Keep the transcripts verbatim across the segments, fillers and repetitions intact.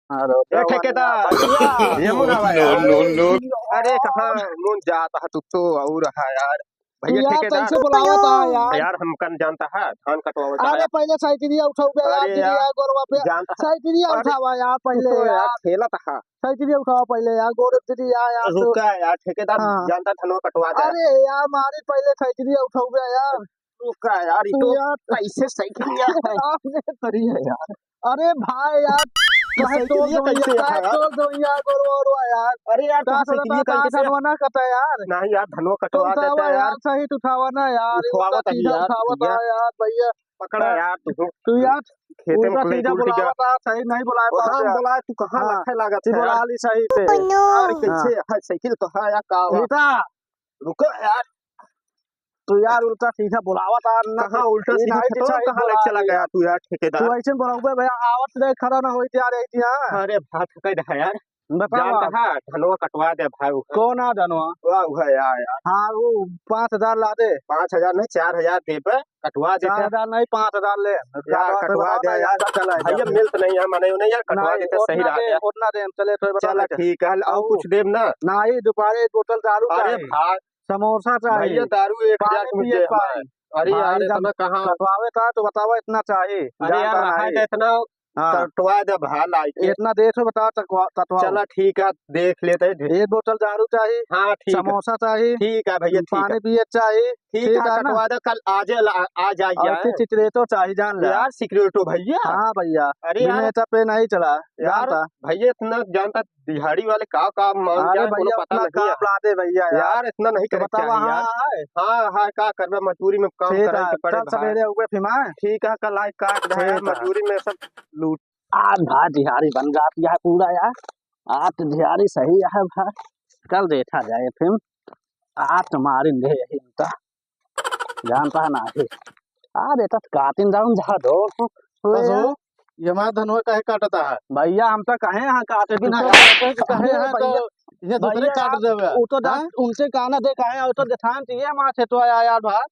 अरे ए ठेकेदार, भैया। ये मुना भाई। No, no, no। अरे कहाँ मुन जात है तू तो और है यार। भैया यार, ठेकेदार। कैसे बुलावत है यार? यार हमका न जानता है, धान कटवावत है। अरे पहले साइकिलिया उठाओ बे यार, अरे यार, यार, गोरवा पे। जानता है। साइकिलिया अरे उठावा यार तू पहले तो यार यार। खेलत है। साइकिलिया उठावा पहले यार, गोरे दीदी यार, यार तो। रुका यार ठेकेदार, हाँ। जानता धनवा कटवा दे। अरे यार मारी पहले साइकिलिया उठाओ बे यार। रुका यार, ई तू तो यार कैसे साइकिलिया है? आपने करी है यार। अरे भाई यार, ये काहे साइकिल तोड़ ये दो कैसे यार, है काहे यार? तोड़ दो यार, गोरवा, गोरवा यार। अरे यार, का तुम साइकिल साला ये का कैसे धनवा ना कटा यार? नहीं यार, धनवा तो कटवा उठावा देता यार, यार। सही उठावा ना यार, उठावा उल्टा तो सीधा यार, उठावा भैया। था यार, भैया। पकड़ा हाँ। यार, तू तू यार, खेते में उल्टा सीधा उल्टी जा। बुलावा था, सही नहीं बुलाया ओ, था हाँ, क्या? बोला, तू कहाँ हाँ, लखे लागत तू है यार? बुला ली सही से। Oh, no। यार, कैसे हाँ। है, साइकिल तो है यार, का हुआ? बेटा, रुको यार। तू यार उल्टा सीधा बुलावा था ना, कहाँ उल्टा ये सीधा नहीं खेतवा दिखाई कहाँ ले बोला चला दिया। गया तू यार ठेकेदार? तू ऐसे बोलावे भैया, आवत नहीं खड़ा ना होई यार, ऐसे यहाँ। अरे भात कह दे यार। बतावा। जानता है, धनवा कटवा दे भाई, वो कौन आ धनवा? वाह, वो है यार, यार। हाँ, वो पाँच हजार ला दे। पाँच हजार नहीं, चार हजार दे पे, कटवा दे। चार हजार नहीं, पाँच हजार ले। यार, कटवा दे यार। चला भैया, मिलत नहीं है, मने उन्हें यार, कटवा नहीं, देते सही उतना रहा दे, यार। उतना दे, हम चले तो बता चला दे। ठीक है, और और कुछ देब ना? नहीं, दोपहर एक बोतल दारू अरे चाही। भाई, समोसा चाही। भैया, दारू एक हजार पानी की पिए दे पाई। हमारे। अरे भाई, यार, जब इतना कहाँ? कटवावे था तो बतावा, इतना चाही। अरे यार, जानता रहा नहीं। है तो इतना हाँ। कटवा दे भाई, लाई के। इतना देर से बता, तकवा-, कटवाओ। चला ठीक है, देख लेते हैं। एक बोतल दारू चाही, हाँ, ठीक है। समोसा चाही, ठीक है भैया, ठीक है। पानी पिए चाही, ठीक ठीक है, है ना? कटवा दे, कल आज ला-, आ जाइए, और हैं? सिगरेटो चाही, जान ले। यार, सिगरेटो भैया? हाँ भैया, अरे बिना यार, एटा पे नहीं चला, यार, जानता। भैया, इतना जानता, दिहाड़ी वाले का काम मांग अरे जाए, कोनो भैया, पता उतना नहीं काम है। ला दे भैया यार। यार, इतना नहीं तो करे बतावा, चाहिए हाँ, यार। है। हाँ, हाँ, का करबे, मजबूरी में काम ठीक करे है, के पड़े चल भाई। सवेरे उगे फिर मैं। ठीक है, कल आई काट दे ठीक यार, है। मजबूरी में सब लूट। आज भाई दिहाड़ी बन जाती है पूरा यार, आज तो दिहाड़ी सही है भाई, कल देखा जाए फिर, आज तो मारेंगे यही उनका। जानता है ना, अरे, आ बेटा, काटिन जाऊन जा दो। बस हो, ये हमारा धनवा काहे काटता है? भैया, हम तो कहे हैं काटे भी ना तू यार। तो कहे अरे हैं तो भैया, ये दूसरे भैया काट यार, देवे। वो तो जा, हाँ? उनसे कहना दे, कहे हैं, वो तो दिखान चाहिए हमारा खेतवा यार, यार भाई।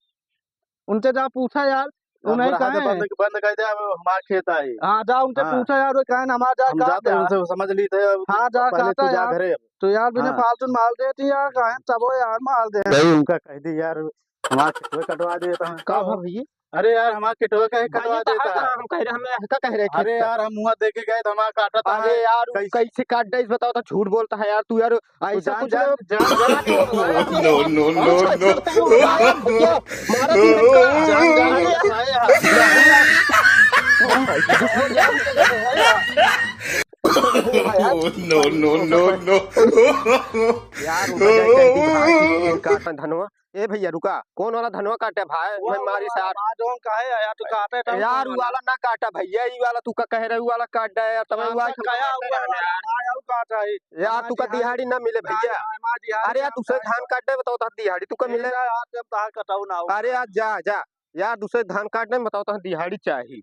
उनसे जा पूछा यार, वो अब नहीं रहा दे, कहे। बंद, बंद कर दे, अब हमारा खेत आई। हाँ, जा उनसे हाँ। पूछा यार, वो कहे ना हमारा जा हम काट जाते दे हैं, यार। उनसे समझ ली थे, अब हाँ, जा पहले काटा तू जा यार। घरे अब। तो यार, बिना हाँ। फालतू माल देती यार, कहे तब वो यार माल दे। भाई, उनका कह दी यार, हमार खेतवे कटवा दे तो। का भा भैया? अरे यार, हमार खेतवा काहे कटवा देता है? हम कह रहे, हम का कह रहे खेत का? अरे यार, हम हुआं देखे गए तो हमार काटत है। अरे यार, कैसे काट दे, इस बताओ तो, झूठ बोलता है यार तू यार, ऐसा कुछ जान, जान, जान। No, no, no, no। मारा तू हमका। जान, जान, जान। No, no, no, no। यार, उनका जाए कह दी भाई कि काटन धनवा। ए भैया रुका, कौन वाला धनवा काटे भाई? वो मैं मारी वाला साथ। बाजोन काहे है यार, तू काटे तो यार, कौन उ वाला? वाला ना काटा भैया, ई वाला तू का कह रहे, उ वाला काट दे यार, तब उ वाला कहा हुआ है, आया हूँ काटा है। यार, तू का दिहाड़ी ना मिले भैया। अरे यार, तू से धान काट दे, बताओ, तो दिहाड़ी तू का मिले? यार, जब धान कटाऊ ना हो। अरे यार, जा, जा। यार, दूसरे धान काट दे, बताओ, तो दिहाड़ी चाही।